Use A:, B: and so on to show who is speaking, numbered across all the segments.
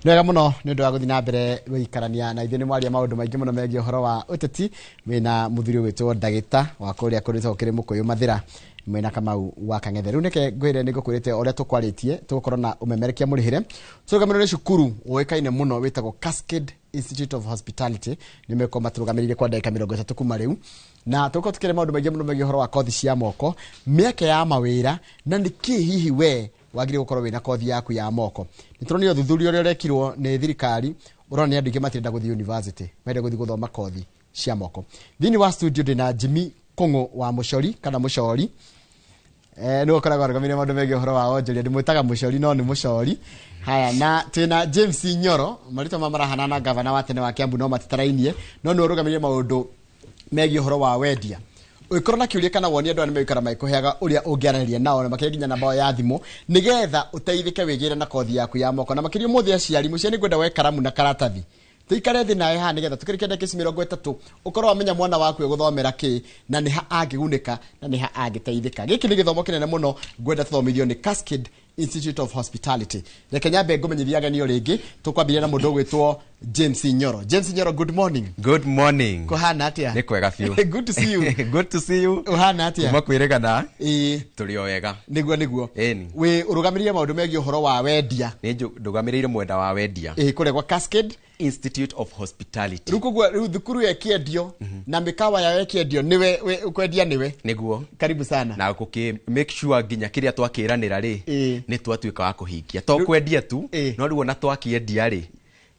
A: Nĩ wega mũno nĩ ũndũ wa gũthiĩ na mbere gũikarania na ithuĩ. Nĩ mwaria maũndũ maingĩ mũno megiĩ ũhoro wa ũteti, wĩna mũthuri ũgwĩtwo Ndagĩta wa kũrĩa kũrĩtagwo kĩrĩ Mũkũyũ Mathĩra, mwena Kamau wa Kang'ethe. Rĩu nĩke ngwĩre, nĩ ngũkwĩrĩte ũrĩa tũkwarĩtie, tũgũkorwo na ũmemerekia mũrĩhĩre tũrũgamĩrĩirwo nĩ cukuru ũĩkaine mũno wĩtagwo Cascade Institute of Hospitality. Nĩ mekorwo matũrũgamĩrĩire kwa ndagĩka 30 kuma rĩu, na tũgũkorwo tũkĩrĩa maũndũ maingĩ mũno megiĩ ũhoro wa kothi cia moko, mĩeke ya mawĩra, na nĩkĩ hihi we wagĩrĩire gũkorwo wĩna kothi yaku ya moko. Nĩ tũronire ũthuthuria ũrĩa ũrekirwo nĩ thirikari, ũrona nĩ andũ aingĩ matirenda gũthiĩ university, marenda gũthiĩ gũthoma kothi cia moko. Thĩinĩ wa studio ndĩna Jimmy Kũng'ũ wa Mũcori kana Mũcori, nĩwe ũkoragwo arũgamĩrĩire maũndũ megiĩ ũhoro wa wonjoria. Ndĩmwĩtaga Mũcori no nĩ Mũcori. Haya, na twĩna James Nyoro, marĩtwa ma marahana na gavana wa tene wa Kiambu no matitarainie, no nĩwe ũrũgamĩrĩire maũndũ megiĩ ũhoro wa wendia. Ũngĩkorwo na kĩũria kana woni, andũ aya nĩmegũikara magĩkũheaga ũrĩa ũngĩaranĩria nao, na makĩria nginya namba yao ya thimũ, nĩgetha ũteithĩke wĩgĩre na kothi yaku ya moko. Na makĩria ũmũthĩ aciari, mũciari, nĩngwenda woe karamu na karatathi, tũikare thĩ nawe haha, nĩgetha tũkĩrĩkia ndagĩka ici 30 ũkorwo wamenya mwana waku egũthomera kĩ, na nĩ ha angĩgunĩka, na nĩ ha angĩteithĩka. Gĩkĩ nĩ gĩthomo kĩnene mũno ngwenda tũthomithio nĩ Cascade Institute of Hospitality. Reke nyambe ngũmenyithia ageni o rĩngĩ. Tũkwambĩrĩria na mũndũ ũgwĩtwo James Nyoro. James Nyoro, good morning.
B: Good morning.
A: Kũhana atĩa?
B: Nĩ kwega biũ.
A: Good to see you.
B: Good to see you.
A: Ũhana atĩa?
B: Kuma kwĩrĩgana.
A: Ĩĩ.
B: Tũrĩ o wega.
A: Nĩguo.
B: Ĩni.
A: Wĩ ũrũgamĩrĩire maũndũ megiĩ ũhoro wa wendia.
B: Nĩ ndũgamĩrĩire mwena wa wendia.
A: Ĩĩ, kũrĩa gwa Cascade
B: Institute of Hospitality.
A: Rĩu koguo rĩu thukuru ĩkĩendio na mĩkawa yao ĩkĩendio, nĩwe ũkwendia nĩwe.
B: Nĩguo.
A: Karibu sana.
B: Na gũkĩ make sure nginya kĩrĩa twakĩranĩra rĩ, nĩ twatuĩka wa kũhingia. To kwendia tu, no rĩu ona twakĩendia rĩ,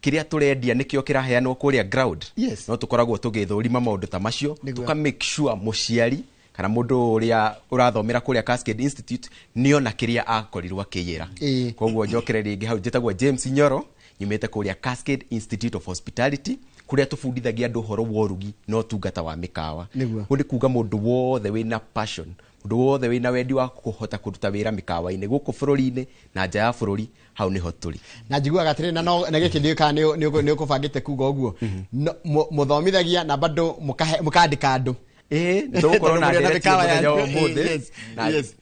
B: kĩrĩa tũrendia nĩkĩo kĩraheanwo kũrĩa ground. No tũkoragwo tũgĩthũrima maũndũ ta macio, tũka make sure mũciari kana mũndũ ũrĩa ũrathomera kũrĩa Cascade Institute nĩona kĩrĩa akorirwo akĩĩra. Koguo njokere rĩngĩ hau, njĩtagwo James Nyoro, nyumĩte kũrĩa Cascade Institute of Hospitality, kũrĩa tũbundithagia andũ ũhoro wa ũrugi na ũtungata wa mĩkawa. Ũguo nĩ kuga mũndũ wothe wĩna passion, mũndũ wothe wĩna wendi wa kũhota kũruta wĩra mĩkawa-inĩ gũkũ bũrũri-inĩ na nja ya bũrũri, hau nĩho tũrĩ.
A: Na njiguaga atĩrĩrĩ, na no na gĩkĩ ndiũĩ kana nĩ ũkũbangĩte kuga ũguo. No, mũthomithagia na bado mũkandĩka andũ.
B: Ĩĩ, nĩ tũgũkorwo na
A: Tondũ mũrĩ na
B: ndereti
A: mĩkawa
B: mũthenya wa
A: yanyu.
B: ũmũthĩ.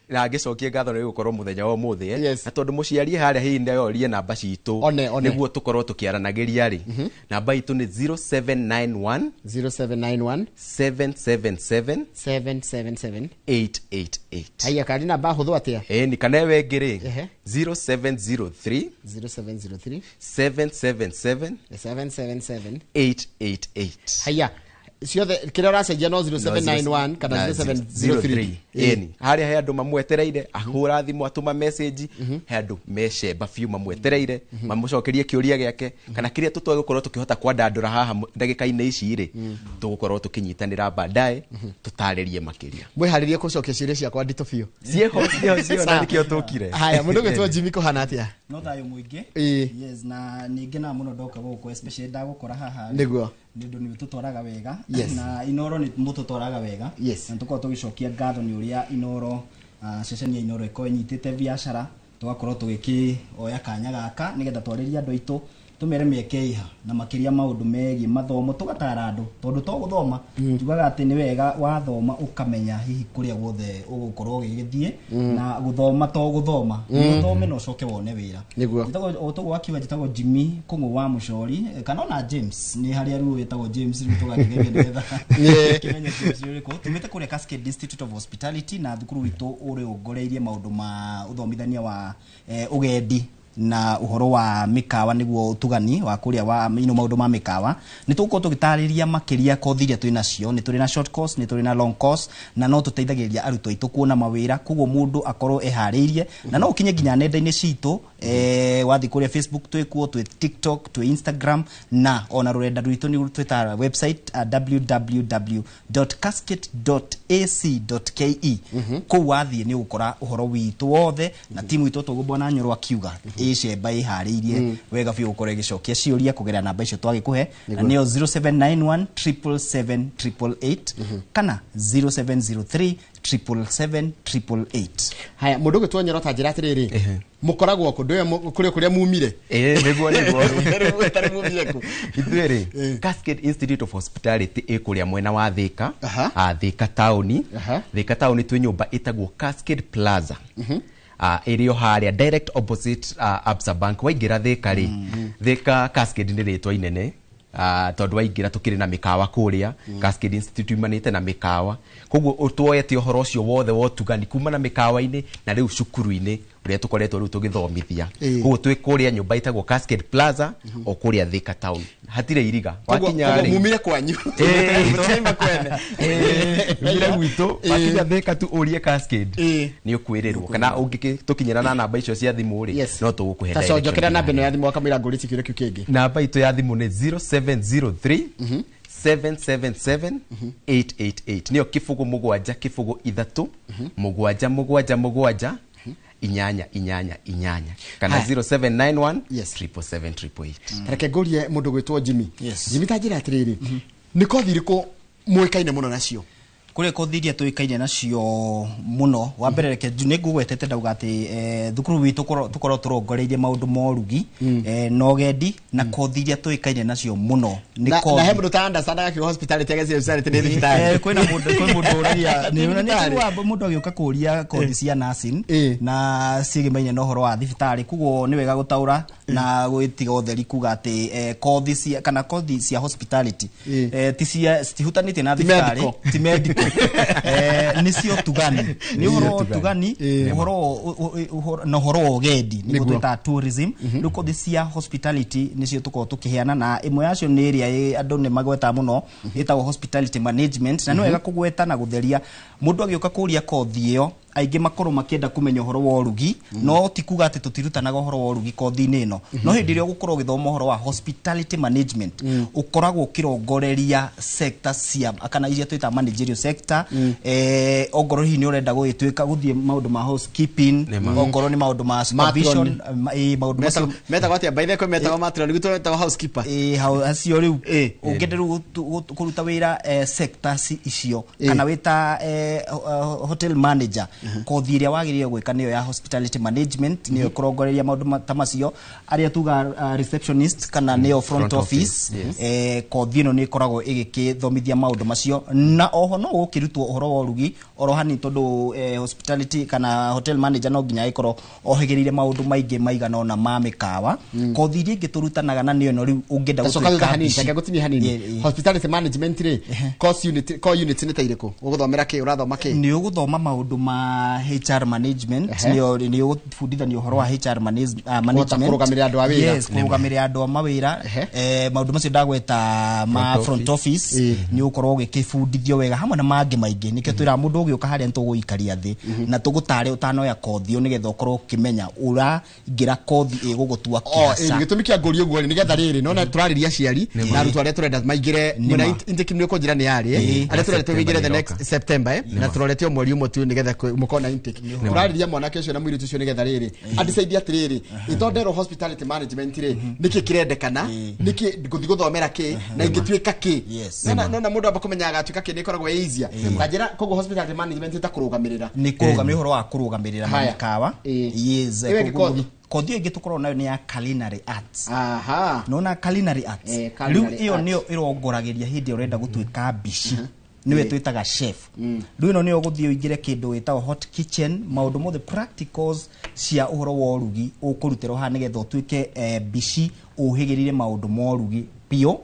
B: Na ngĩcokie ngatho nĩ gũkorwo mũthenya wa ũmũthĩ, eh. Na tondũ mũciari harĩa hihi nĩ orie namba citũ,
A: One.
B: nĩguo tũkorwo tũkĩaranagĩria rĩ, namba itũ nĩ 0791
A: 0791
B: 777
A: 777
B: 888.
A: Haiya, kandi namba hũthũ atĩa?
B: Ĩni, kana ĩyo ĩngĩ rĩ, 0703
A: 0703
B: 777
A: 777
B: 888.
A: Haiya, ciothe kĩrĩa ũracenjia no 0791 kana 0703.
B: Ĩni, harĩa he andũ mamwetereire, ahũra thimũ, atũma message, he andũ mecemba biũ mamwetereire mamũcokerie kĩũria gĩake kana kĩrĩa tũtwagũkorwo tũkĩhota kwandandũra haha ndagĩka-inĩ ici rĩ, tũgũkorwo tũkĩnyitanĩra baadaye tũtarĩrie makĩria.
A: Mwĩharĩrie gũcokia ciũria ciakwa nditũ biũ.
B: Ciĩho, ciĩho, ciĩho, na nĩkĩo tũkire.
A: Haya, mũndũ ũgwĩtwo Jimmy, kũhana atĩa?
C: No thayũ mũingĩ. Yes, na ningĩ na mũno ndoka gũkũ, especially ndagũkora haha. Nĩ ũndũ nĩ ũtũtwaraga wega. Na Inoro nĩ mũtũtwaraga wega. Na tũkorwo tũgĩcokia ngatho nĩ ũrĩa Inoro, ceceni ya Inoro ĩkorwo ĩnyitĩte biacara, tũgakorwo tũgĩkĩoya kanya gaka nĩgetha twarĩrie andũ aitũ, tũmere mĩeke ĩha, na makĩria maũndũ megiĩ mathomo, tũgatara andũ tondũ to gũthoma. Njugaga atĩ nĩ wega wathoma ũkamenya hihi kũrĩa guothe ũgũkorwo ũgĩgĩthiĩ, na gũthoma to gũthoma, ũthome na ũcoke wone wĩra. Njĩtagwo o toguo akiuga, njĩtagwo Jimmy Kũng'ũ wa Mũcori, kana ona James, nĩ harĩa rĩu wĩtagwo James, rĩu tũgakĩgeria nĩgetha kĩmenye James nĩ ũrĩkũ. Tumĩte kũrĩa Cascade Institute of Hospitality, na thukuru witũ ũrĩ ũngoreirie maũndũ ma ũthomithania wa ũgendi na ũhoro wa mĩkawa, nĩguo ũtugani wa kũrĩa wa ino maũndũ ma mĩkawa. Nĩ tũgũkorwo tũgĩtarĩria makĩria kothi iria twĩ nacio. Nĩ tũrĩ na short course, nĩ tũrĩ na long course, na no tũteithagĩrĩria arutwo aitũ kuona mawĩra, koguo mũndũ akorwo eharĩirie. Na no ũkinye nginya nenda-inĩ citũ, wathiĩ kũrĩa Facebook twĩkuo, twĩ TikTok, twĩ Instagram, na ona rũrenda rwitũ nĩ twĩtaga website, www.cascade.ac.ke. Kũu wathiĩ nĩ ũgũkora ũhoro witũ wothe, na timu itũ toguo bwana Nyoro akiuga ĩcemba ĩharĩirie wega biũ gũkorwo ĩgĩcokia ciũria kũgerera namba icio twagĩkũhe, na nĩyo 0791 777 888 kana 0703 777 888.
A: Haya, mũndũ ũgwĩtwo Nyoro, ta njĩra atĩrĩrĩ, mũkoragwo kũ? Ndũĩ kũrĩa mumire?
B: Ĩĩ, nĩguo.
A: Tarĩ mumire kũ?
B: Ithuĩ rĩ, Cascade Institute of Hospitality ĩ kũrĩa mwena wa Thika. Thika taũni. Thika taũni twĩ nyũmba ĩtagwo Cascade Plaza. Ĩrĩ o harĩa direct opposite Absa Bank. Waingĩra Thika rĩ, Thika Cascade nĩ rĩtwa inene, tondũ waingĩra tũkĩrĩ na mĩkawa kũrĩa. Cascade Institute yumanĩte na mĩkawa, koguo tuoete ũhoro ũcio wothe wa ũtugani kuma na mĩkawa-inĩ na rĩu cukuru-inĩ ũrĩa tũkoretwo rĩu tũgĩthomithia. Koguo twĩ kũrĩa nyũmba ĩtagwo Cascade Plaza, o kũrĩa Thika town, hatirĩ iriga.
A: Wakinya rĩ, mumire kwanyu. Mũtiaima kwene.
B: Mumire gwitũ. Wakinya Thika tu ũrie Cascade, nĩ ũkwĩrĩrwo, kana ũngĩtũkinyĩra na namba icio cia thimũ rĩ, no tũgũkũhe
A: Ta direction cojokera namba ĩno ya thimũ wakamwĩra ngũrĩtie kĩũria kĩu kĩngĩ.
B: Namba itũ ya thimũ nĩ 0703 777 888, nĩyo 0 7 0 3 7 7 7 8 8 8, kana 0791 777 888.
A: Reke ngũrie mũndũ gwĩtwo Jimmy. Jimmy, ta njĩra atĩrĩrĩ, nĩ kothi irĩkũ mũĩkaine mũno nacio?
C: Kũrĩ kothi iria tũĩkaine nacio mũno. Wa mbere, reke nĩ ngũgwetete ndauga atĩ thukuru witũ tũkorwo tũrongoreirie maũndũ ma ũrugi na ũgendi, na kothi iria tũĩkaine nacio mũno
A: nĩ na kothi na he mũndũ ta understandaga kiugo hospitality, ageciria hospitality nĩ thibitarĩ.
C: Kwĩna mũndũ, kwĩ mũndũ ũragia nĩ nĩ mũndũ agĩũka kũria kothi cia nursing na ciĩgĩmaine na ũhoro wa thibitarĩ. Koguo nĩ wega gũtaũra na gwĩtiga ũtheri kuga atĩ kothi cia kana kothi cia hospitality ti cia citihutanĩtie na thibitarĩ, ti medical, nĩ cio ũtugani, nĩ ũhoro wa ũtugani, ũhoro na ũhoro wa ũgendi, nĩguo twĩtaga tourism. Rĩu kothi cia hospitality nĩcio tũkoragwo tũkĩheana, na ĩmwe yacio nĩ ĩrĩa andũ nĩ magwetaga mũno ĩtagwo hospitality management. Na nĩ wega kũgweta na gũtheria, mũndũ agĩũka kũria kothi ĩyo, aingĩ makorwo makĩenda kũmenya ũhoro wa ũrugi, no ti kuga atĩ tũtirutanaga ũhoro wa ũrugi kothi-inĩ ĩno, no hĩndĩ ĩrĩa ũgũkorwo ũgĩthoma ũhoro wa hospitality management, ũkoragwo ũkĩrongoreria sector cia kana iria twĩtaga managerial sector. Ongorwo hihi nĩ ũrenda gũgĩtuĩka gũthiĩ maũndũ ma housekeeping, ongorwo nĩ maũndũ ma supervision, maũndũ macio.
A: Metagwo atĩa by the way? Metagwo matron, gwitũ metagwo housekeeper.
C: Ĩĩ, acio rĩu ũngĩenda rĩu kũruta wĩra sector icio, kana wĩta hotel manager, kothi ĩrĩa wagĩrĩire gwĩka nĩyo ya hospitality management, nĩyo ĩkũrongoreria maũndũ ta macio. Arĩa tuga receptionist kana nĩyo front office, kothi ĩno nĩ ĩkoragwo ĩgĩkĩthomithia maũndũ macio. Na oho no gũkĩrutwo ũhoro wa ũrugi oro hanini, tondũ hospitality kana hotel manager no nginya ĩkorwo ohĩgĩrĩire maũndũ maingĩ maigana ũna ma mĩkawa. Kothi iria ingĩ tũrutanaga na nĩyo ĩno rĩu ũngĩenda
A: gũtuĩka hanini, reke ngũtinie hanini. Hospitality management rĩ, course unit, core unit nĩ ta irĩkũ? Ũgũthomera kĩ? Ũrathoma kĩ?
C: Nĩ ũgũthoma maũndũ ma HR management, nĩ ũgũbundithanio ũhoro wa HR management,
A: kũrũgamĩrĩra andũ a wĩra.
C: Yes, kũrũgamĩrĩra andũ a mawĩra. Maũndũ macio ndagweta ma front office nĩ ũgũkorwo ũgĩkĩbundithio wega hamwe na mangĩ maingĩ. Nĩkĩo twĩraga mũndũ ũgĩũka harĩa nĩ tũgũikaria thĩ na tũgũtare ũtanoya kothi ĩyo, nĩgetha ũkorwo ũkĩmenya ũraingĩra kothi ĩgũgũtua
A: kĩhaca. Gĩtũmi kĩa ngũria ũguo rĩ, nĩgetha rĩrĩ nona tũrarĩria aciari na arutwo arĩa tũrenda maingĩre mwena intake, nĩ ũkũnjĩra nĩ yarĩ arĩa tũrenda tũingĩre the next September, na tũrorete o mweri ũmwe tu nĩgetha mũkorwo na intake. Tũrarĩria mwanake ũcio na mũirĩtu ũcio nĩgetha rĩrĩ adecide atĩrĩrĩ, ĩtonderwo hospitality management rĩ, nĩkĩ kĩrendekana, nĩkĩ ngũthiĩ gũthomera kĩ, na ingĩtuĩka kĩ. Nona mũndũ amba kũmenya agatuĩka kĩ, nĩ ĩkoragwo ĩ easier. Ta njĩra, koguo hospitality management ĩta kũrũgamĩrĩra.
C: Nĩ kũrũgamĩrĩra, ũhoro wa kũrũgamĩrĩra mĩkawa. Yes. Kothi ĩngĩ tũkoragwo nayo nĩ ya culinary arts. Nona culinary arts rĩu ĩyo nĩyo ĩrongoragĩria hĩndĩ ĩrĩa ũrenda gũtuĩka mbici, nĩwe twĩtaga chef. Rĩu ĩno nĩyo ũgũthiĩ ũingĩre kĩndũ gĩtagwo hot kitchen, maũndũ mothe practicals cia ũhoro wa ũrugi ũkũrutĩrwo haha, nĩgetha ũtuĩke mbici ũhĩgĩrĩire maũndũ ma ũrugi biũ.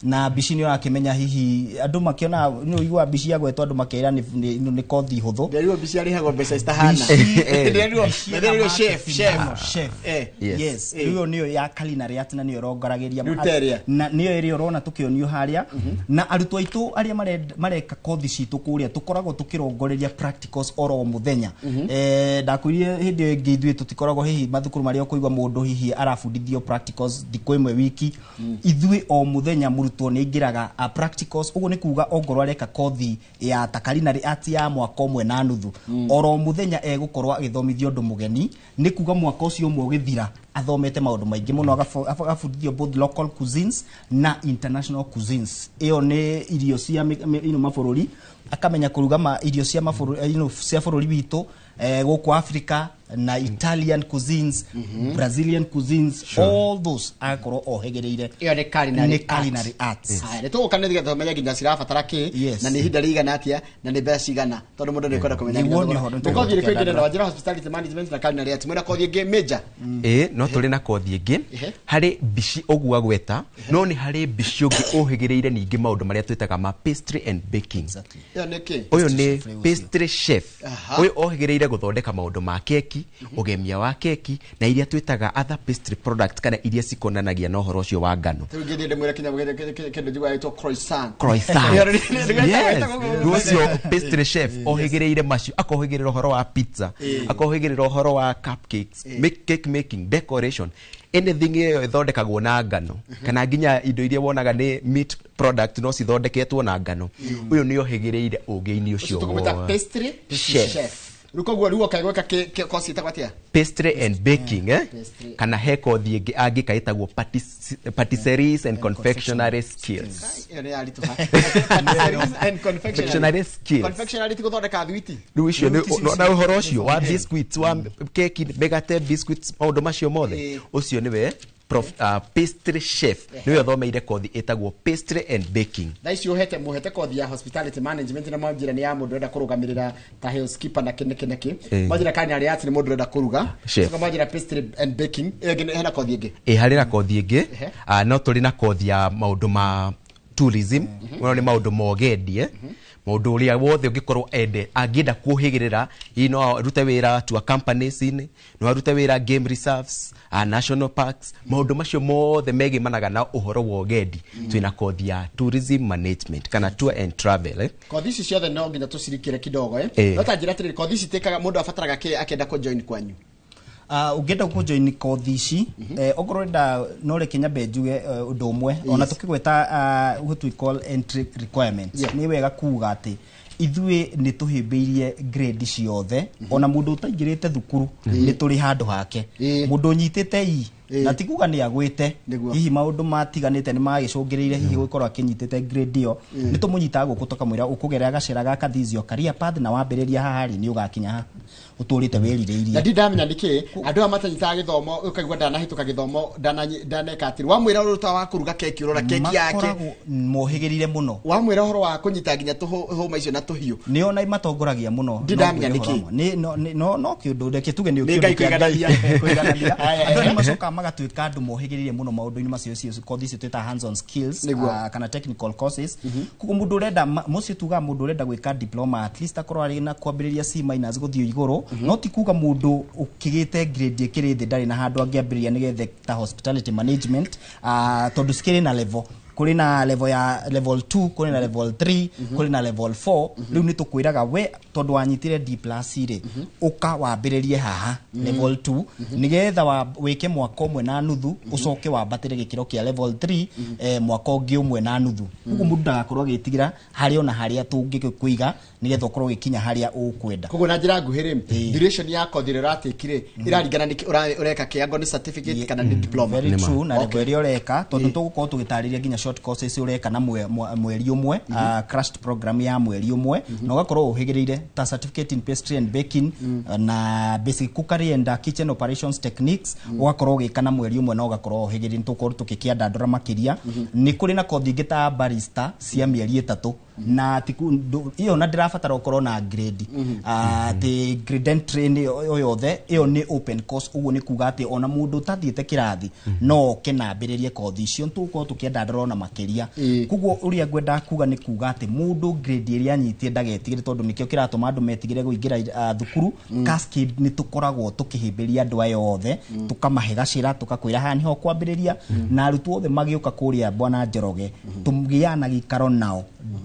C: Na mbici nĩ ũrakĩmenya, hihi andũ makĩona nĩ ũiguaga mbici yagwetwo andũ makeira nĩ kothi hũthũ.
A: Ndĩrerwo mbici arĩhagwo mbeca citahana. Ndĩrerwo chef,
C: chef. Yes, rĩu ĩyo nĩyo ya culinary art, na nĩyo ĩrongoragĩria na nĩyo ĩrĩa ũrona tũkĩonio harĩa. Na arutwo aitũ arĩa mareka kothi citũ kũrĩa tũkoragwo tũkĩrongoreria practicals oro mũthenya. Ndakwĩrire hĩndĩ ĩyo ĩngĩ ithuĩ tũtikoragwo hihi mathukuru marĩa ũkũigua mũndũ hihi arabundithio practicals thikũ ĩmwe wiki. Ithuĩ o mũthenya mũrutwo nĩ aingĩraga practicals. Ũguo nĩ kuga ongorwo areka kothi ya ta culinary art ya mwaka ũmwe na nuthu, oro mũthenya egũkorwo agĩthomithio ũndũ mũgeni. Nĩ kuga mwaka ũcio ũmwe ũgĩthira athomete maũndũ maingĩ mũno, agabundithio both local cuisines na international cuisines. Ĩyo nĩ irio cia mabũrũri, akamenya kũruga irio cia mabũrũri, cia bũrũri witũ gũkũ Afrika, na Italian cuisines, Brazilian cuisines, all those agakorwo ohegereire.
A: Ĩyo nĩ culinary arts. Haya, nĩ tũgũka nĩ tũmenye nginya cirabatara kĩ, na nĩ ihinda rĩigana atĩa, na nĩ mbeca cigana, tondũ mũndũ nĩ kwenda kũmenya nginya thogora. Kothi ĩrĩkũ ĩngĩ na wanjĩra hospitality management na culinary arts, mwĩna kothi ĩngĩ major?
B: No tũrĩ na kothi ĩngĩ harĩ mbici ũguo agweta, no nĩ harĩ mbici ũngĩ ũhĩgĩrĩire ningĩ maũndũ marĩa twĩtaga ma pastry and baking.
A: Ĩyo nĩ kĩ?
B: Ũyũ nĩ pastry chef. Ũyũ ũhĩgĩrĩire gũthondeka maũndũ ma keki, ũgemia wa keki, na iria twĩtaga other pastry product, kana iria cikonanagia na ũhoro ũcio wa ngano.
A: Rĩu ngĩthiĩ ndĩmwĩre kinya kĩndũ njiguaga gĩtwo croissant.
B: Croissant. Yes. Rũcio pastry chef ohĩgĩrĩire macio, akohĩgĩrĩra ũhoro wa pizza, akohĩgĩrĩra ũhoro wa cupcakes, cake making, decoration, anything ĩyo ĩthondekagwo na ngano, kana nginya indo iria wonaga nĩ meat product no cithondeketwo na ngano. Ũyũ nĩ ohĩgĩrĩire ũgĩ-inĩ ũcio
A: wothe. Pastry chef. Rĩu koguo rĩu oka gwĩka kosi ĩtagwo atĩa?
B: Pastry and baking, kana he kothi ĩngĩ angĩka ĩtagwo patisseries and confectionery skills.
A: Ĩyo nĩ yaritũha. Patisseries and confectionery
B: skills.
A: Confectionery ti gũthondeka thwiti.
B: Rĩu icio nĩ na ũhoro ũcio wa biscuits, wa keki, mĩgate, biscuits, maũndũ macio mothe. Ũcio nĩwe pastry chef, niwe ũthomeire kothi ĩtagwo pastry and baking.
A: Thaa ici ũhete mũhete kothi ya hospitality management, na manjĩra nĩ ya mũndũ ũrenda kũrũgamĩrĩra ta housekeeper na kĩ na kĩ. Manjĩra culinary arts nĩ mũndũ ũrenda kũruga. Coka manjĩra pastry and baking. Ĩyo ĩngĩ hena kothi ĩngĩ?
B: Harĩ na kothi ĩngĩ. No tũrĩ na kothi ya maũndũ ma tourism, no nĩ maũndũ ma ũgendi, maũndũ ũrĩa wothe ũngĩkorwo ende angĩenda kuhĩgĩrĩra, hihi no arute wĩra tour companies-inĩ, no arute wĩra game reserves, national parks, maũndũ macio mothe megĩmanaga na ũhoro wa ũgendi. Twĩna kothi ya tourism management kana tour and travel.
A: Kothi ici ciothe no nginya tũcirikĩre kidogo, no ta njĩra atĩrĩrĩ, kothi ici itĩkaga mũndũ abataraga kĩ akĩenda kũ-join kwanyu?
C: Ũngĩenda kũ-join kothi ici, okorwo ũrenda, no reke nyambe njuge ũndũ ũmwe, ona tũkĩgweta what we call entry requirements, nĩ wega kuga atĩ ithuĩ nĩ tũhĩmbĩirie grade ciothe, ona mũndũ ũtaingĩrĩte thukuru nĩ tũrĩ handũ hake. Mũndũ ũnyitĩte E na ti kuga nĩ agwĩte, hihi maũndũ matiganĩte nĩ magĩcũngĩrĩire hihi gũkorwo akĩnyitĩte grade ĩyo, nĩ tũmũnyitaga gũkũ tũkamwĩra ũkũgerera gacĩra gaka, this your career path, na wambĩrĩria haha rĩ nĩ ũgakinya ha ũtũrĩte wĩrirĩirie.
A: Na ndindamenya nĩkĩ andũ aya matanyitaga gĩthomo, ũkaigua ndanahĩtũka gĩthomo, ndaneka atĩrĩ, wamwĩra ũruta wa kũruga keki, ũrora keki yake
C: makoragwo mohĩgĩrire mũno,
A: wamwĩra ũhoro wa kũnyita nginya tũhũma icio na tũhiũ,
C: nĩ ona imatongoragia mũno.
A: Ndindamenya nĩkĩ
C: no kĩũndũ reke tuge nĩ kĩũndũ kĩa Ngai kũiganania. Andũ nĩ macokaga magatuĩka andũ mohĩgĩrĩire mũno maũndũ-inĩ macio, kothi icio twĩtaga hands on skills, kana technical courses. Koguo mũndũ ũrenda mũciĩ, tugaga mũndũ ũrenda gwĩka diploma at least akorwo arĩ na kwambĩrĩria C minus gũthiĩ igũrũ, no ti kuga mũndũ ũkĩgĩte grade ĩkĩrĩ thĩ ndarĩ na handũ angĩambĩrĩria nĩgetha ta hospitality management, tondũ cikĩrĩ na level, kũrĩ na level ya level 2, kũrĩ na level 3, kũrĩ na level 4. Rĩu nĩ tũkwĩraga we tondũ wanyitire D plus rĩ, ũka wambĩrĩrie haha level 2 nĩgetha wĩke mwaka ũmwe na nuthu, ũcoke wambatĩre gĩkĩro kĩa level 3 mwaka ũngĩ ũmwe na nuthu. Koguo mũndũ ndagakorwo agĩtigĩra harĩa ona harĩa tũngĩkũiga nĩgetha ũkorwo ũgĩkinya harĩa ũkwenda.
A: Koguo na njĩra nguhĩ rĩ, duration ya kothi ĩrĩa ũratĩki rĩ ĩraringana nĩkĩ ũreka, kĩango nĩ certificate kana nĩ diploma.
C: Very true, na level ĩrĩa ũreka, tondũ tũgũkorwo tũgĩtarĩria nginya short courses ũreka na mweri ũmwe, crash program ya mweri ũmwe, na ũgakorwo ũhĩgĩrĩire ta certificate in pastry and baking, na basic cookery and kitchen operations techniques, ũgakorwo ũgĩka na mweri ũmwe na ũgakorwo ũhĩgĩrĩire. Tũkorwo tũkĩkĩandandũra makĩria. Nĩ kũrĩ na kothi ingĩ ta barista cia mĩeri 3, na ĩyo na ndĩrabatara ũkorwo na grade, atĩ grade entry nĩ yothe, ĩyo nĩ open course. Ũguo nĩ kuga atĩ ona mũndũ ũtathiĩte kĩrathi no oke na ambĩrĩrie kothi icio, tũgũkorwo tũkĩandandũra ona makĩria. Koguo ũrĩa ngwendaga kuga nĩ kuga atĩ mũndũ grade ĩrĩa anyitie ndagetigĩre, tondũ nĩkĩo kĩratũma andũ metigĩre kũingĩra thukuru. Cascade nĩ tũkoragwo tũkĩhĩmbĩria andũ aya othe, tũkamahe gacĩra, tũkakwĩra haha nĩho kwambĩrĩria, na arutwo othe magĩũka kũrĩa Bwana Njoroge tũgĩaga na gĩikaro nao,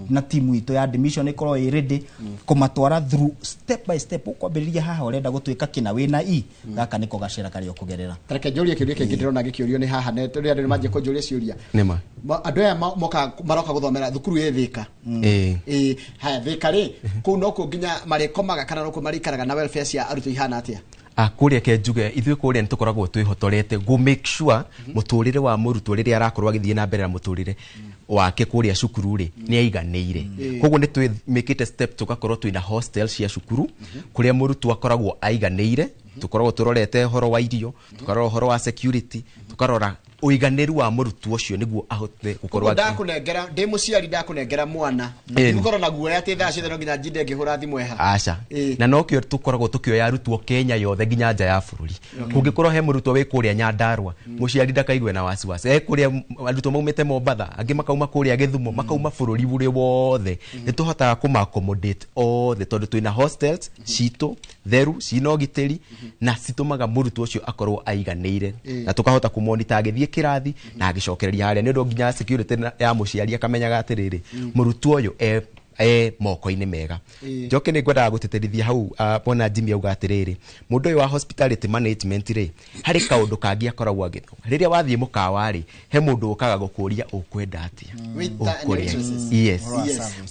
C: na timu itũ ya admission ĩkorwo ĩ ready kũmatwara through step by step. Ũkwambĩrĩria haha ũrenda gũtuĩka kĩna wĩna E, gaka nĩko gacĩra karĩa ũkũgerera.
A: Tareke njũrie kĩũria kĩngĩ ndĩrona gĩkĩũrio nĩ haha, tondũ andũ nĩmanjia kũnjũria ciũria. Andũ aya maroka gũthomera thukuru ĩ Thika. Haya Thika rĩ, kũu nokuo nginya marĩkomaga kana nokuo marĩikaraga, na welfare cia arutwo ihana atĩa?
B: Kũrĩa ke njuge ithuĩ kũrĩa nĩ tũkoragwo twĩhotorete go make sure mũtũrĩre wa mũrutwo rĩrĩa arakorwo agĩthiĩ na mbere na mũtũrĩre wake kũrĩa cukuru rĩ nĩ aiganĩire. Koguo nĩ twĩmĩkĩte step tũgakorwo twĩna hostel cia cukuru kũrĩa mũrutwo akoragwo aiganĩire. Tũkoragwo tũrorete ũhoro wa irio, tũkarora ũhoro wa security, tũkarora ũiganĩru wa mũrutwo ũcio nĩguo ahote gũkorwo
A: ndakũnengera ndĩ mũciari ndakũnengera mwana ndigũkorwo na guoya atĩ thaa ciothe no nginya njinde ngĩhũra thimũ eha.
B: Aca. Na nokĩo tũkoragwo tũkĩoya arutwo Kenya yothe nginya nja ya bũrũri. Kũngĩkorwo he mũrutwo wĩ kũrĩa Nyandarua, mũciari ndakaigue na wasiwasi. Kũrĩa arutwo maumĩte Mombatha, angĩ makauma kũrĩa Gĩthumo, makauma bũrũri ũrĩ wothe. Nĩ tũhotaga kũma accommodate othe tondũ twĩna hostels citũ theru cina ũgitĩri na citũmaga mũrutwo ũcio akorwo aiganĩire na tũkahota kũmonita agĩthiĩ kĩrathi na agĩcokereria harĩa nĩ ũndũ nginya security ya mũciari akamenyaga atĩrĩrĩ mũrutwo ũyũ e moko-inĩ mega. Njoke nĩ ngwendaga gũtĩtĩrithia hau bwana Jimmy auga atĩrĩrĩ mũndũ ũyũ wa hospitality management rĩ harĩ kaũndũ kangĩ akoragwo agĩthoma. Rĩrĩa wathiĩ mũkawa rĩ he mũndũ ũkaga gũkũria ũkwenda atĩa. Yes.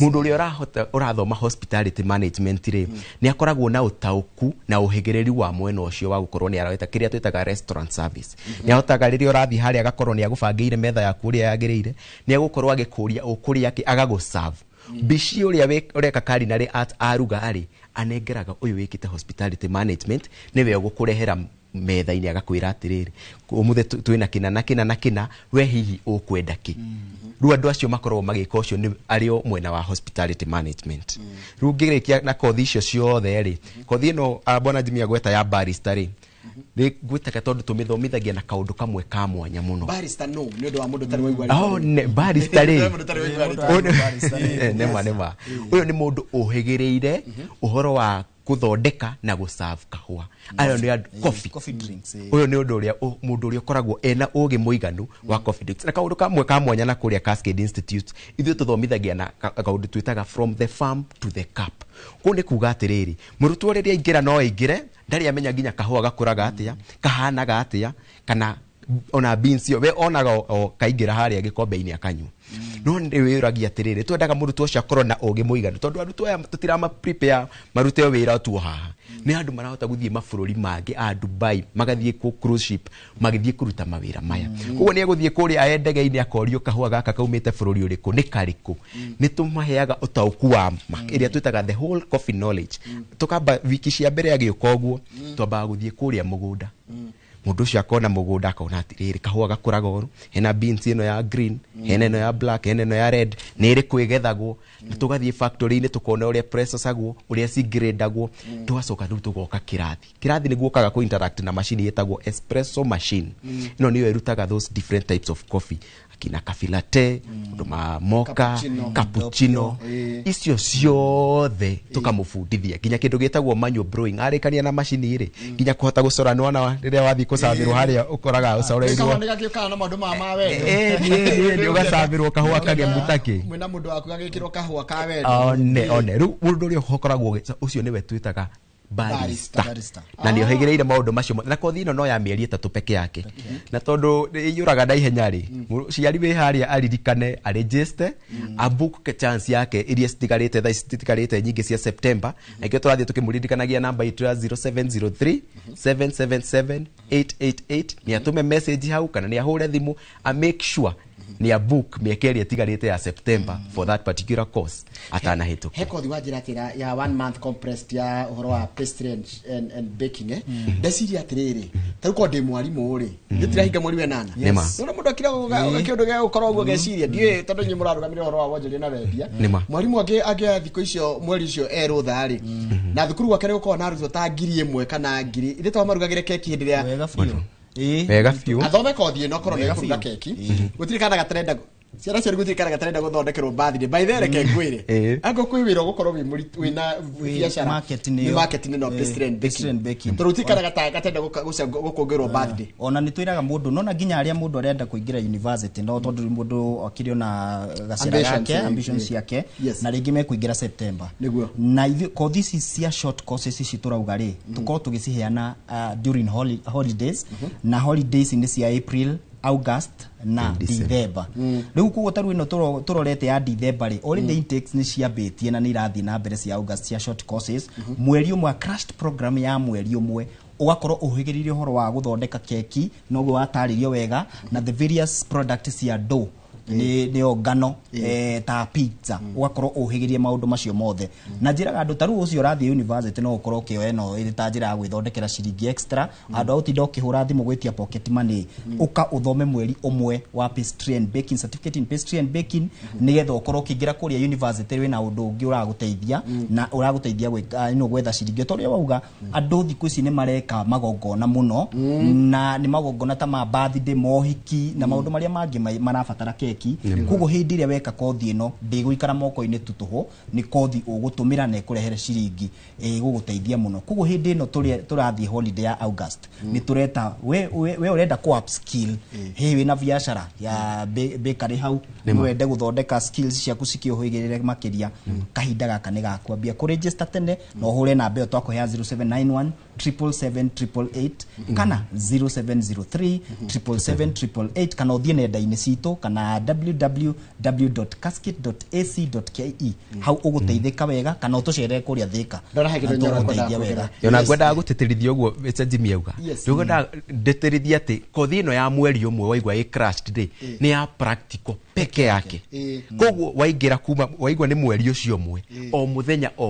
B: Mũndũ ũrĩa ũrathoma hospitality management rĩ nĩ akoragwo na ũtaũku na ũhĩgĩrĩru wa mwena ũcio wa gũkorwo nĩ araweta kĩrĩa twĩtaga restaurant service. Nĩ ahotaga rĩrĩa ũrathiĩ harĩa agakorwo nĩ agũbangĩire metha yaku ũrĩa yagĩrĩire, nĩ agũkorwo agĩkũria ũkũrĩa kĩ agagũserve. Mbici ũrĩa ũreka culinary art aruga rĩ anengeraga ũyũ wĩkĩte hospitality management nĩwe ũgũkũrehera metha-inĩ agakwĩra atĩrĩrĩ ũmũthĩ twĩna kĩna na kĩna na kĩna we hihi ũkwenda kĩ. Rĩu andũ acio makoragwo magĩka ũcio nĩ arĩ o mwena wa hospitality management. Rĩu ngĩrĩkia na kothi icio ciothe rĩ kothi ĩno bwana Jimmy agweta ya barista rĩ nĩ ngwĩtaga tondũ tũmĩthomithagia na kaũndũ kamwe ka mwanya mũno.
A: Barista no nĩ ũndũ wa mũndũ ũtarĩ waigua.
B: Barista rĩ nema nema ũyũ nĩ mũndũ ũhĩgĩrĩire ũhoro wa gũthondeka na gũserve kahũa. Ayo nĩ coffee drinks. Ũyũ nĩ ũndũ ũrĩa mũndũ ũrĩa ũkoragwo ena ũgĩ mũiganu wa coffee drinks. Na kaũndũ kamwe ka mwanya na kũrĩa Cascade Institute ithuĩ tũthomithagia na kaũndũ twĩtaga from the farm to the cup. Kũu nĩ kuga atĩrĩrĩ mũrutwo rĩrĩa aingĩra no aingĩre ndarĩ amenya nginya kahũa gakũraga atĩa kahanaga atĩa kana ona beans yo we onaga o kaingĩra harĩa gĩkombe-inĩ akanyua. No nĩ wĩragia atĩrĩrĩ twendaga mũrutwo ũcio akorwo na ũgĩ mũiganu tondũ arutwo aya tũtirama prepare marute wĩra tu haha. Nĩ andũ marahota gũthiĩ mabũrũri mangĩ a Dubai magathiĩ ku cruise ship magĩthiĩ kũruta mawĩra maya. Koguo nĩ egũthiĩ kũrĩa ae ndege-inĩ akorio kahũa gaka kaumĩte bũrũri ũrĩkũ nĩ karĩkũ. Nĩ tũmaheaga ũtaũku wa ma ĩrĩa twĩtaga the whole coffee knowledge. Tũkamba wiki cia mbere agĩũka ũguo twambaga gũthiĩ kũrĩa mũgũnda. Mũndũ ũcio akona mũgũnda akona atĩrĩrĩ kahũa gakũraga ũũ hena beans ĩno ya green hena ĩno ya black hena ĩno ya red nĩ ĩrĩkũ ĩgethagwo. Na tũgathiĩ factory-inĩ tũkona ũrĩa processagwo ũrĩa cigradagwo tũgacoka rĩu tũgoka kĩrathi. Kĩrathi nĩguo ũkaga kũ interact na machine ĩtagwo espresso machine. Ĩno nĩyo ĩrutaga those different types of coffee akina cafe latte ũndũ ma mocha cappuccino icio ciothe tũkamũbundithia nginya kĩndũ gĩtagwo manual brewing arĩkania na macini rĩ nginya kũhota gũcora nĩwona rĩrĩa wathiĩ kũcabĩrwo harĩa ũkoraga ũcoreirwo nĩ ũgacabĩrwo kahũa kagemu takĩ
A: mwĩna mũndũ waku agĩkĩrwo kahũa ka wendo.
B: One rĩu mũndũ ũrĩa ũkoragwo ũcio nĩwe twĩtaga barista na nĩ ohĩgĩrĩire maũndũ macio na kothi ĩno no ya mĩeri 3 peke yake na tondũ ĩiyũraga na ihenya rĩ mũciari wĩ harĩa aririkane aregister a book chance yake iria citigarĩte thaa ici citigarĩte nyingĩ cia September na ikĩo tũrathiĩ tũkĩmũririkanagia namba itũ ya 0703 777 888 nĩ atũme message hau kana nĩ ahũre thimũ a make sure nĩ a book mĩaka ĩrĩa ĩtigarĩte ya September for that particular course atanahĩtũka.
A: He kothi wa njĩra atĩra ya 1 month compressed ya ũhoro wa pastry and baking ndeciria atĩrĩrĩ ta rĩu korwo ndĩ mwarimũ rĩ ndĩtirahinga mweri wa 8 nĩ mũndũ akira kĩũndũ gĩa gũkorwo ũguo geciria ndiũĩ tondũ inyuĩ mũrarũgamĩrĩra ũhoro wa wonjoria na wendia mwarimũ angĩoya thikũ icio mweri ũcio erũtha rĩ na thukuru gwake nĩ gũkorwo na arutwo ta 1000 kana 1000 ithe to marugagĩre keki hĩndĩ ĩrĩa
B: wega biũ
A: athome kothi ĩno korwo nĩ kũruga keki gũtirĩ kana gatarenda ciana cio gũtirĩ kana gatarenda gũthondekerwo birthday by the reke ngwĩre ango kwĩ wĩra ũgũkorwo wĩ mũritũ wĩna biacara marketing no pastry and baking tondũ gũtirĩ kana gatarenda gũkũngĩrwo birthday.
C: Ona nĩ twĩraga mũndũ nona nginya arĩa mũndũ arenda kũingĩra university no tondũ mũndũ akĩrĩ ona gacĩra gake ambitions ciake na rĩngĩ mekũingĩra September na ithuĩ kothi ici cia short courses ici tũrauga rĩ tũkorwo tũgĩciheana during holidays na holidays nĩ cia April August na December. Rĩu koguo ta rĩu ĩno tũrorete ya December rĩ already intakes nĩ ciambĩtie na nĩ irathiĩ na mbere cia August cia short courses mweri ũmwe crashed program ya mweri ũmwe Ũgakorwo ũhĩgĩrĩire ũhoro wa gũthondeka keki noguo watarĩrio wega, na the various products cia dough nĩyo ngano, ta pizza, ũgakorwo ũhĩgĩrie maũndũ macio mothe. Na njĩraga andũ ta rĩu ũcio ũrathiĩ university no ũkorwo ũkĩoya ĩno ĩrĩ ta njĩra ya gwĩthondekera ciringi extra, handũ ha gũtinda ũkĩhũra thimũ gwĩtia pocket money. Ũka ũthome mweri ũmwe wa pastry and baking, certificate in pastry and baking, nĩgetha ũkorwo ũkĩingĩra kũrĩa university wĩna ũndũ ũngĩ ũragũteithia na ũragũteithia gwĩka ino gwetha ciringi. Ta ũrĩa wauga, andũ thikũ ici nĩ mareka magongona mũno, na nĩ magongona ta ma birthday, mohiki na maũndũ marĩa mangĩ marabatara keki. Koguo hĩndĩ ĩrĩa weka kothi ĩno ndĩgũikara moko-inĩ tu tũhũ, nĩ kothi ũgũtũmĩra na ĩkũrehere ciringi ĩgũgũteithia mũno. Koguo hĩndĩ ĩno tũrathiĩ holiday ya August, nĩ tũreta we ũrenda kũ upskill, hey wĩna biacara ya bakery hau, no wende gũthondeka skills ciaku cikĩũhĩgĩrĩre makĩria, kahinda gaka nĩ gakwambia kũ register tene na ũhũre namba ĩyo twakũhea 0791 777 888 kana 0703 777 888, kana ũthiĩ nenda-inĩ citũ kana www.cascade.ac.ke, hau ũgũteithĩka wega, kana ũtũcerere kũrĩa Thika.
B: Ona ngwendaga gũtĩtĩrithia ũguo Mr. Jimmy auga, ngwendaga ndĩtĩrithie atĩ kothi ĩno ya mweri ũmwe waigua ĩ crashed rĩ, nĩ ya practical peke yake. Koguo waingĩra kuma waigua nĩ mweri ũcio ũmwe, o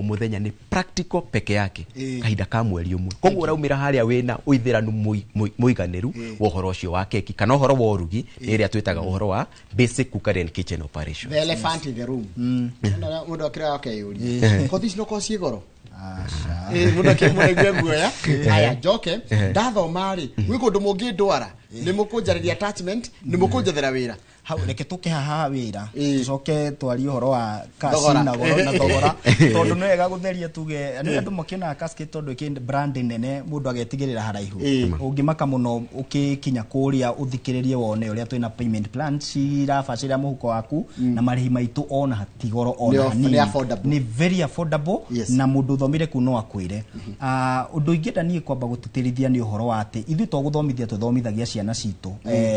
B: mũthenya nĩ practical peke yake kahinda ka mweri ũmwe. Koguo ũraumĩra harĩa wĩna ũithĩranu mũiganĩru wa ũhoro ũcio wa keki kana ũhoro wa ũrugi, nĩ ĩrĩa twĩtaga ũhoro wa basic cookery and kitchen operations.
A: The elephant in the room. Mũndũ akĩrĩa akeyũria kothi ici no korwo ciĩ goro? Mũndũ akĩmũraigua guoya. Aya njoke ndathoma rĩ, gwĩ kũndũ mũngĩndwara, nĩ mũkũnjarĩria attachment, nĩ mũkũnjethera wĩra.
C: Hau reke tũke haha wĩra, tũcoke twarie ũhoro wa cash na goro na thogora, tondũ nĩ wega gũtheria tuge nĩ andũ makĩonaga Cascade tondũ ĩkĩ brand nene, mũndũ agetigĩrĩra haraihu. Ũngĩmaka mũno ũkĩkinya kũrĩa ũthikĩrĩrie wone ũrĩa twĩna payment plan cirabacĩrĩra mũhuko waku, na marĩhi maitũ ona hatigoro ona hanini, nĩ very affordable, na mũndũ ũthomire kuu no akwĩre. Ũndũ ingĩenda niĩ kwamba gũtĩtĩrithia nĩ ũhoro wa atĩ ithuĩ to gũthomithia tũthomithagia ciana citũ,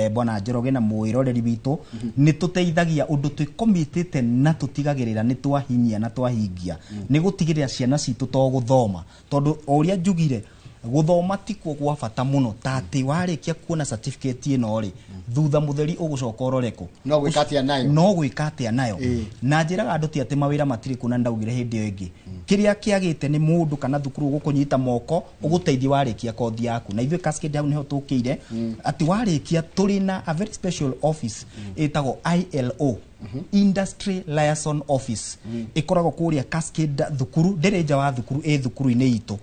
C: bwana Njoroge na mwĩroreri witũ, nĩ tũteithagia ũndũ twĩkomitĩte na tũtigagĩrĩra nĩ twahinyia na twahingia, nĩ gũtigĩrĩra ciana citũ to gũthoma, tondũ o ũrĩa njugire gũthoma tikuo gwa bata mũno ta atĩ warĩkia kuona certificate ĩno rĩ, thutha mũtheri ũgũcoka ũrore kũ,
A: no gwĩka atĩa nayo,
C: no gwĩka atĩa nayo. Na njĩraga andũ ti atĩ mawĩra matirĩ kuo, na ndaugire hĩndĩ ĩyo ĩngĩ, kĩrĩa kĩagĩte nĩ mũndũ kana thukuru ũgũkũnyita moko ũgũteithie warĩkia kothi yaku. Na ithuĩ Cascade hau nĩho tũkĩire atĩ warĩkia tũrĩ na a very special office ĩtagwo ILO, Industry Liaison Office, ĩkoragwo kũrĩa Cascade thukuru, ndĩrĩ nja wa thukuru, ĩ thukuru-inĩ itũ.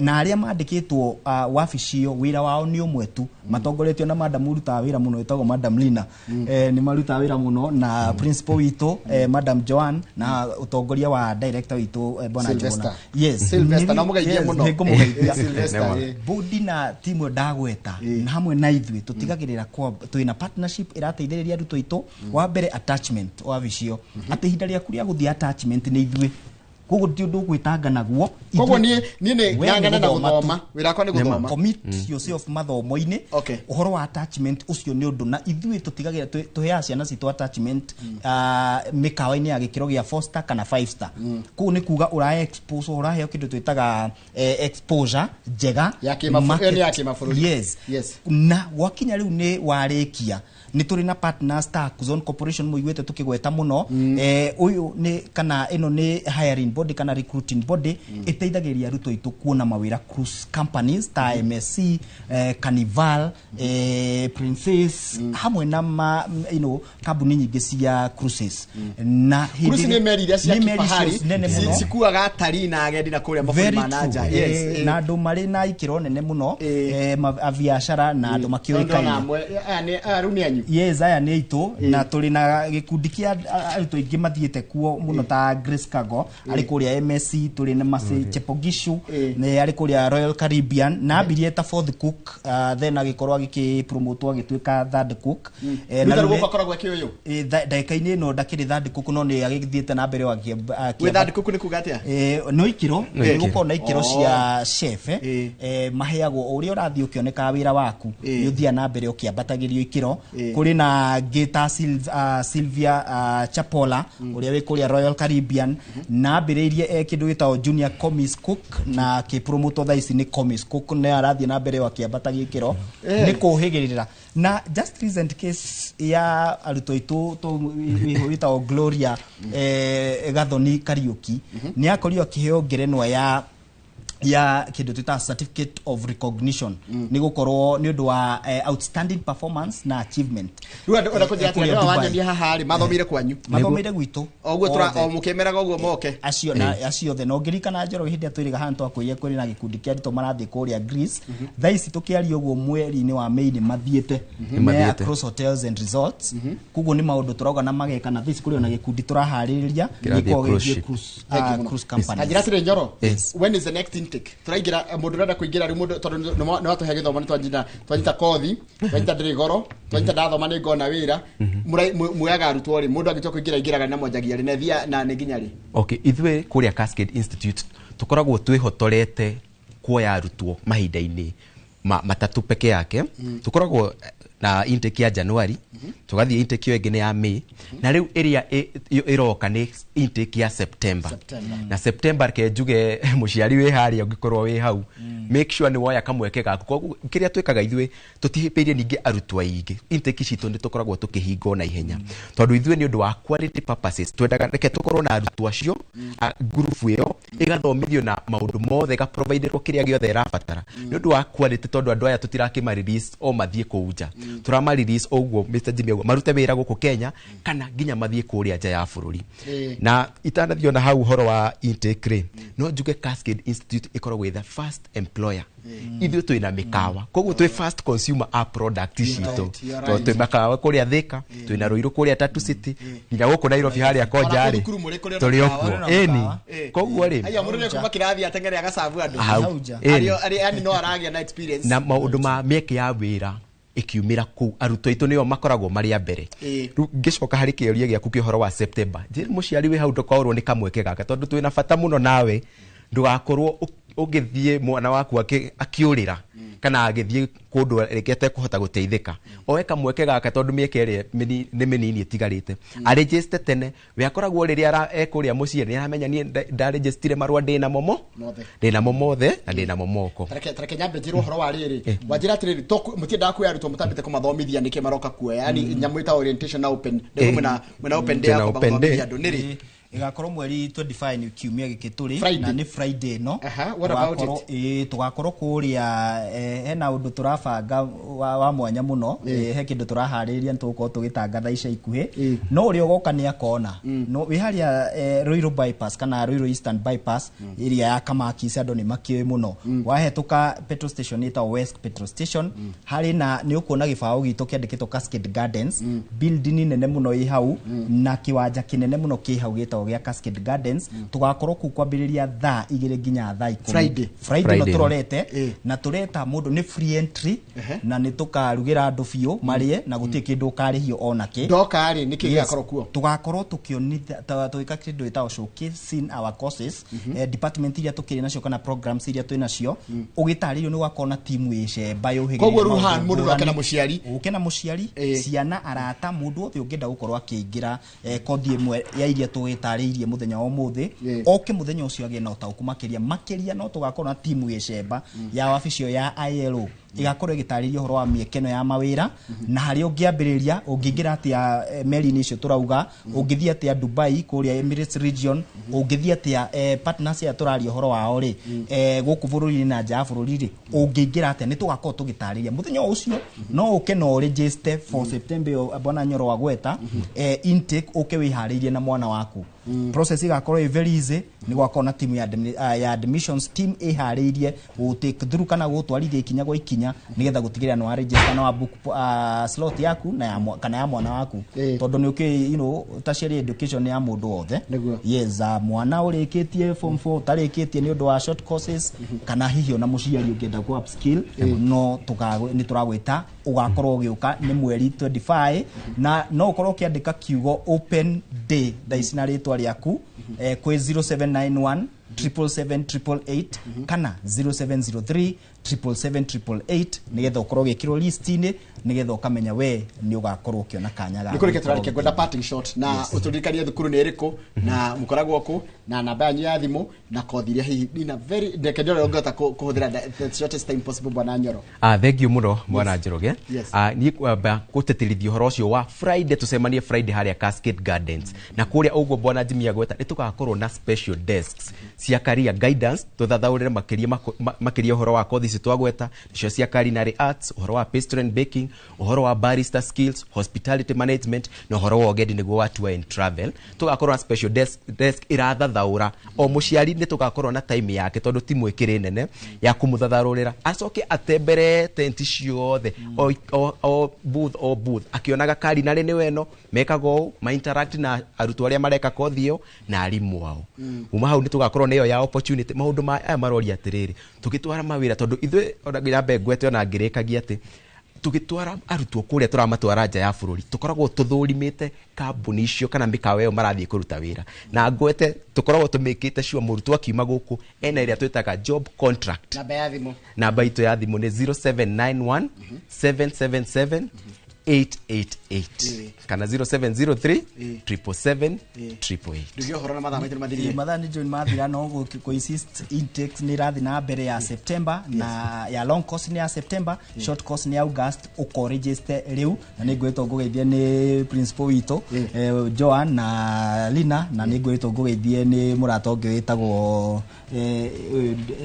C: Na arĩa mandĩkĩtwo wabici ĩyo wĩra wao nĩ ũmwe tu, matongoretio na madam ũrutaga wĩra mũno ĩtagwo Madam Lina, nĩ marutaga wĩra mũno na principal witũ Madam Joan, na ũtongoria wa director witũ bwana Jona. Yes,
A: Sylvester, na mũgeithie mũno.
C: Nĩngũmũgeithia bodi na timu ndagweta, na hamwe na ithuĩ tũtigagĩrĩra twĩna partnership ĩrateithĩrĩria arutwo aitũ. Wa mbere attachment wabici ĩyo, atĩ ihinda rĩaku rĩa gũthiĩ attachment nĩ ithuĩ, koguo ti ũndũ ũgwĩtanga naguo.
A: Koguo niĩ nĩ ng'ang'ana na gũthoma, wĩra wakwa nĩ gũthoma.
C: Commit yourself mathomo-inĩ. Ũhoro wa attachment ũcio nĩ ũndũ, na ithuĩ tũtigagĩrĩra tũheaga ciana citũ attachment mĩkawa-inĩ ya gĩkĩro gĩa 4 star kana 5 star. Kũu nĩ kuga ũra expose, ũraheo kĩndũ twĩtaga exposure njega
A: ya kĩmabũrũri.
C: Yes. Na gwakinya rĩu nĩ warĩkia, nĩ tũrĩ na partners ta Kuzon Corporation mũiguĩte tũkĩgweta mũno. Ũyũ nĩ kana ĩno nĩ hiring body kana recruiting body ĩteithagĩrĩria arutwo aitũ kuona mawĩra cruise companies ta MSC, Carnival, Princess, hamwe na you know, kambuni nyingĩ cia cruises. Na
A: cruise nĩ meri iria cia kifahari cikuaga atarii na agendi na kũrĩa mabũrũri ma na nja.
C: Na andũ marĩ na ikĩro nene mũno, biacara na andũ makĩũĩkaine.
A: Aya rĩu nĩ anyu?
C: Yes, aya nĩ aitũ, na tũrĩ na gĩkundi kĩa arutwo aingĩ mathiĩte kuo mũno ta Grace Kago arĩ kũrĩa MSC, tũrĩ na Mercy Chepogishu arĩ kũrĩa Royal Caribbean, na ambirie ta fourth cook, then agĩkorwo agĩkĩpromotwo agĩtuĩka third cook.
A: Na rĩu akoragwo akĩ ũyũ
C: ndagĩka-inĩ ĩno ndakĩrĩ third cook, no nĩ agĩthiĩte na mbere
A: wĩ third cook nĩ kuga atĩa?
C: No ikĩro, nĩ gũkorwo na ikĩro cia chef, maheagwo o ũrĩa ũrathiĩ ũkĩonekaga wĩra waku, nĩ ũthiaga na mbere ũkĩambatagĩrio ikĩro. Kũrĩ na ngĩ ta Sylvia Chapola ũrĩa wĩ kũrĩa Royal Caribbean, na ambĩrĩirie Ambĩrĩirie kĩndũ gĩtagwo junior commis cook na kĩpromoto thaa ici nĩ commis cook, nĩ arathiĩ na mbere akĩambata gĩkĩro nĩ kũhĩgĩrĩra. Na just recent case ya arutwo aitũ wĩtagwo Gloria Gathoni Kariuki nĩ akorirwo akĩheo ngerenwa ya kĩndũ twĩtaga certificate of recognition nĩ gũkorwo nĩ ũndũ wa outstanding performance na achievement.
A: Rĩu andũ ona kũnjĩra atĩrĩ, andũ aya wanyonia haha rĩ mathomeire kwanyu,
C: mathomeire gwitũ,
A: o ũguo o mũkĩmeraga ũguo moke
C: acio na acio othe. Na ũngĩririkana Njoroge hĩndĩ ĩrĩa twĩrĩga haha nĩtwakwĩrire kũrĩ na gĩkundi kĩa arutwo marathiĩ kũrĩa Greece. Thaa ici tũkĩaria ũguo mweri-inĩ wa May nĩ mathiĩte me across hotels and resorts. Koguo nĩ maũndũ tũrauga na mageka, na thaa ici kũrĩ ona gĩkundi tũraharĩrĩria gĩkorwo gĩthiĩ cruise companies.
A: Ta njĩra atĩrĩ Njoro, when is the next intake? Tũraingĩra mũndũ ũrenda kũingĩra rĩu, mũndũ tondũ nĩ watũhe gĩthomo, nĩ twanyita kothi, twanyita ndĩrĩ goro, twanyita ndathoma nĩ ngona wĩra. Muoyaga arutwo rĩ, mũndũ angĩtua kũingĩra aingĩraga na mwanjagia rĩ, na ĩthia na nĩ nginya rĩ?
B: Okay, ithuĩ kũrĩa Cascade Institute tũkoragwo twĩhotorete kuoya arutwo mahinda-inĩ matatũ peke yake. Tũkoragwo na intake ya January, tũgathiĩ intake ĩyo ĩngĩ nĩ ya May, na rĩu ĩrĩa ĩroka nĩ intake ya September. Na September reke njuge mũciari wĩ harĩa ũngĩkorwo wĩ hau, make sure nĩ woya kamweke gaku. Koguo kĩrĩa twĩkaga ithuĩ tũtihĩmbĩirie ningĩ arutwo aingĩ, intake citũ nĩ tũkoragwo tũkĩhinga na ihenya, tondũ ithuĩ nĩ ũndũ wa quality purposes twendaga reke tũkorwo na arutwo acio, ngurubu ĩyo ĩgathomithio na maũndũ mothe, ĩgaproviderwo kĩrĩa gĩothe ĩrabatara nĩ ũndũ wa quality, tondũ andũ aya tũtirakĩma release o mathiĩ kũu nja, tũrama release ũguo Mr. Jimmy ũguo marute wĩra gũkũ Kenya kana nginya mathiĩ kũrĩa nja ya bũrũri. Na itanathiĩ ona hau ũhoro wa intake rĩ, no njuge Cascade Institute ĩkoragwo ĩ the first employer. Ithuĩ twĩna mĩkawa, koguo twĩ first consumer a product citũ, tondũ twĩ mĩkawa kũrĩa Thika, twĩna Ruiru kũrĩa Tatu City, nginya gũkũ Nairobi harĩa Konja rĩ tũrĩ o kuo. Ĩni, koguo rĩ
A: aya mũndũ nĩ kuma kĩrathi ateng'ere agacabu andũ arĩa no aragĩa na experience
B: na maũndũ ma mĩeke ya wĩra ikiumira kuu, arutwo aitũ nĩo makoragwo marĩ a mbere. Rĩu ngĩcoka harĩ kĩũria gĩaku kĩa ũhoro wa September, njĩra mũciari wĩ hau ndũkaũrwo nĩ kamweke gaka, tondũ twĩna bata mũno nawe, ndũgakorwo ũgĩthiĩ mwana waku akĩũrĩra kana agĩthiĩ kũndũ rĩngĩ atekũhota gũteithĩka. Oe kamweke gaka tondũ mĩeke ĩrĩa nĩ mĩnini ĩtigarĩte. Arĩnjĩste tene, we akoragwo rĩrĩa ekũrĩa mũciĩ nĩ aramenya niĩ ndarĩnjĩstire marũa ndĩna momo, ndĩna mo mothe na ndĩna mo moko.
A: Tareke nyambe njĩrwo ũhoro wa rĩrĩ. Wanjĩra atĩrĩrĩ, mũtiendaga kuoya arutwo mũtambĩte kũmathomithia nĩkĩ maroka kuoya, yani nyamũ ĩta orientation na open day, mwĩna open day ya kũmathomithia andũ nĩ rĩ?
C: Ĩgakorwo mweri 25 nĩ kiumia gĩkĩ tũrĩ, na nĩ Friday no. Tũgakorwo kũrĩa hena ũndũ tũrabanga wa mwanya mũno, he kĩndũ tũraharĩrĩria nĩ tũgũkorwo tũgĩtangatha ica ikuhĩ, no ũrĩa ũgoka nĩ akona. No wĩ harĩa Ruiru bypass kana Ruiru Eastern bypass ĩrĩa ya Kamaki, andũ nĩ makĩũĩ mũno. Wahetũka petrol station ĩtagwo West Petrol Station, harĩ na nĩ ũkuona gĩbaũ gitũ kĩandĩkĩtwo Cascade Gardens, building nene mũno ĩ hau na kĩwanja kĩnene mũno kĩ hau gĩtagwo gĩa Cascade Gardens. Tugakorwo kuu kwambĩrĩria thaa 2 nginya thaa 10 Friday no tũrorete, na tũreta mũndũ nĩ free entry, na nĩ tũkarugĩra andũ biũ marĩe na gũtirĩ kĩndũ ũkarĩhio ona kĩ.
A: Ndoka rĩ nĩkĩ gĩgakorwo kuo?
C: Tũgakorwo tũkĩonithia tũgĩka kĩndũ gĩtagwo showcasing our courses, department iria tũkĩrĩ nacio kana programs iria twĩ nacio, ũgĩtarĩrio nĩ gwakorwo na timu ĩcemba yũhĩgĩrĩire.
A: Koguo rĩu haha mũndũ no oke na mũciari,
C: ũke na mũciari, ciana, arata, mũndũ wothe ũngĩenda gũkorwo akĩingĩra kothi ĩmwe ya iria tũgĩtarĩirie mũthenya wa ũmũthĩ, oke mũthenya ũcio agĩe na ũtaũku makĩria. No tũgakorwo na timu ĩcemba ya wabici ĩyo ya ILO ĩgakorwo ĩgĩtarĩria ũhoro wa mĩeke ĩno ya mawĩra na harĩa ũngĩambĩrĩria, ũngĩingĩra atĩa meri-inĩ icio tũrauga, ũngĩthiĩ atĩa Dubai kũrĩa Emirates region, ũngĩthiĩ atĩa partners aya tũraria ũhoro wao rĩ gũkũ bũrũri-inĩ na nja ya bũrũri rĩ, ũngĩingĩra atĩa, nĩ tũgakorwo tũgĩtarĩria mũthenya ũcio. No ũke na ũregister for September ĩyo bwana Nyoro wagweta intake, ũke wĩharĩirie na mwana waku. Process igakorwo ĩ very easy, nĩ gwakorwo na timu ya admissions team ĩharĩirie gũtake through kana gũtwarithia ikinya gwa ikinya nĩgetha gũtigĩrĩra nĩ wa register na wa book slot yaku na ya kana ya mwana waku, tondũ nĩ ũkĩ you know tertiary education ya mũndũ wothe. Yes, mwana ũrĩkĩtie form 4 ũtarĩkĩtie nĩ ũndũ wa short courses, kana hihi ona mũciari ũngĩenda ku upskill, no nĩ tũragwĩta ũgakorwo ũgĩũka nĩ mweri 25, na no ũkorwo ũkĩandĩka kiugo open day thaa ici na rĩtwa rĩaku kwĩ 0791 777 888 kana 0703 777 888 nigetha ukorwo gikirwo list-inĩ, nigetha ukamenya we ni ugakorwo ukiona kanya ga
A: nä kå rä ke tå rarä ngwenda parting shot na å tå ririkanie thukuru nä ä rä kå na må koragwo kå na namba yanyu ya thimå na kothi iria hihi nina very ndeke njoro å ngähota kå hå thä ra the shortest time possible, bwana Nyoro.
B: Thank you muno, bwana Njoroge. Niĩ kwamba gũtĩtĩrithia ũhoro ũcio wa Friday, tũcemanie Friday harĩa Cascade Gardens, na kũrĩa ũguo bwana Jimmy agweta nĩ tũgakorwo na special desks cia career guidance, tũthathaũrĩre makĩria ũhoro wa kothi ici twagweta, nĩcio cia culinary arts, ũhoro wa pastry and baking, ũhoro wa barista skills, hospitality management na ũhoro wa ũgendi nĩguo wa tour and travel. Tũgakorwo na special desk ĩrathathaũra o mũciari, nĩ tũgakorwo na time yake tondũ timu ĩkĩrĩ nene ya kũmũthathaũrĩra, acoke atembere tenti ciothe, o booth o booth, akĩonaga culinary nĩ weno mekaga ũũ, ma interact na arutwo arĩa mareka kothi ĩyo na arimũ ao. Uma hau nĩ tũgakorwo na ĩyo ya opportunity. Maũndũ ma aya maroria atĩrĩrĩ, tũgĩtwara mawĩra, tondũ ithuĩ ona nyambe ngwete ona ngĩrĩkagia atĩ tũgĩtwara arutwo kũrĩa tũramatwara nja ya bũrũri, tũkoragwo tũthũrimĩte kambuni icio kana mĩkawa ĩyo marathiĩ kũruta wĩra, na ngwete tũkoragwo tũmĩkĩte sure mũrutwo akiuma gũkũ ena ĩrĩa twĩtaga job contract.
A: Namba ya thimũ.
B: Namba itũ ya thimũ nĩ 0791 777 888 kana 0703 777 888.
A: Nduge ũhoro na mathaa maitũ nĩ mathirire.
C: Mathaa nĩ njũĩ mathira, no kũ insist intakes nĩ ĩrathiĩ na mbere ya September, na ya long course nĩ ya September, short course nĩ August. Ũko register rĩu, na nĩ ngwĩtwo ngũgeithie nĩ principal witũ, Joan na Lina, na nĩ ngwĩtwo ngũgeithie nĩ mũrata ũngĩ wĩtagwo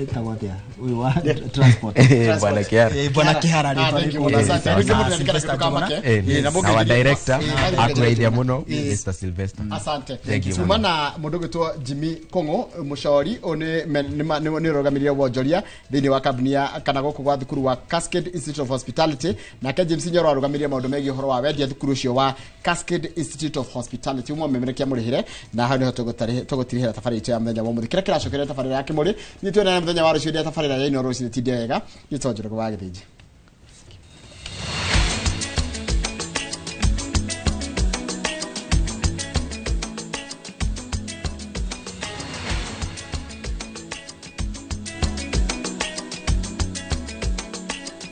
C: ĩtagwo atĩa ũyũ wa transport?
B: Bwana Kihara.
C: Bwana Kihara.
A: Thank you mũno, asante. Rĩngĩ mũndũ nĩarikana kĩndũ kamake. Na
B: Our
A: mũngĩgeria-
B: director akũgeithia mũno,
A: Yes.
B: Mr. Sylvester.
A: Asante.
B: Thank you.
A: Tuma na mũndũ ũgwĩtwo Jimmy Kong'o mũcori ũyũ nĩ ũrũgamĩrĩire wonjoria thĩinĩ wa kambuni ya kana gũkũ gwa thukuru wa Cascade Institute of Hospitality, nake James Nyoro arũgamĩrĩire maũndũ megiĩ ũhoro wa wendia thukuru ũcio wa Cascade Institute of Hospitality. Umwe memerekia mũrĩhĩre, na hau nĩho tũgũtirihĩra tabarĩra itũ ya mũthenya wa ũmũthĩ. Kĩrĩa kĩracokeria tabarĩra ya Kĩmũrĩ, niĩ tuonane mũthenya wa rũciũ, ndĩa tabarĩra ya Inooro rũcinĩ. Tinde wega, niĩ to Njoroge wa Gĩthĩnji.